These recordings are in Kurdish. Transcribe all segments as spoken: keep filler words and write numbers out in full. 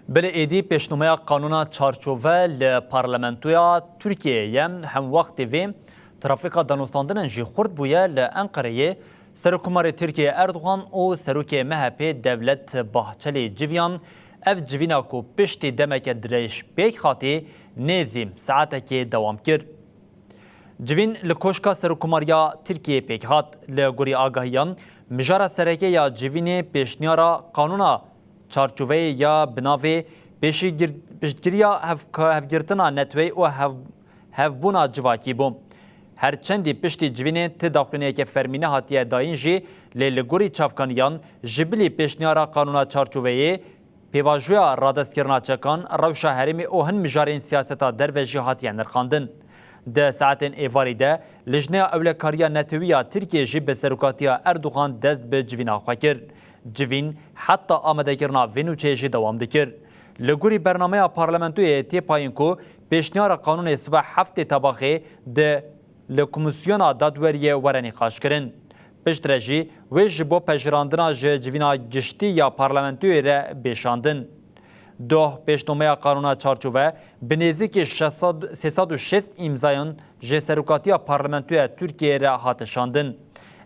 Belê êdî pêşnomeya qanûna çarçove li Parlamentoya Tirkiyeyê ye. Hemwextê vê trafîka danûstandinên jî xurt bûye li Enqereyê. Serokkomarê Tirkiyeyê Erdogan û Serokê M H P Devlet Bahçelî civiyan. Ev civîna ku piştî demeke dirêj pêk hatî, nêzî saetekê dewam kir. Civîn li Koşka Serokkomariya Tirkiyeyê pêk hat. Li gorî agahiyan, mijara sereke ya civînê pêşniyara qanûna çarçoveyê ya bi navê pêşîgir-, piştgiriya hev-, hevgirtina netweyî û hev-, hevbûna civakî bû. Her çendî piştî civînê ti daxuyaniyeke fermî nehatiye dayîn jî, lê li gorî çavkaniyan ji bilî pêşniyara qanûna çarçoveyê, pêvajoya radestkirina çekan, rewşa herêmê û hin mijarên siyaseta derve jî hatiye nirxandin. Di saetên êvarî de Lijneya Ewlekariya Netewî ya Tirkiyê jî bi serokatiya Erdogan dest bi civîna xwe kir. Civîn heta amadekirina vê nûçeyê jî dewam dikir. Li gorî bernameya parlamentoyê tê payîn ku pêşniyara qanûnê sibe heftê Tebaxê di li Komîsyona Dadweriyê were nîqaşkirin. Piştre jî wê ji bo pejirandina ji civîna giştî ya parlamentoyê re bêşandin. Doh pêşnomeya qanûna çarçove bi nêzîkî şeş sed, sê sed û şêst îmzayan ji serokatiya parlamentoya Tirkiyeyê re hate şandin.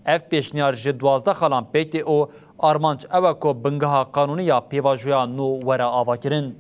Ev pêşniyar ji duwazdeh xalan pêk tê û armanc ew e ku bingeha qanûnî ya pêvajoya nû were avakirin.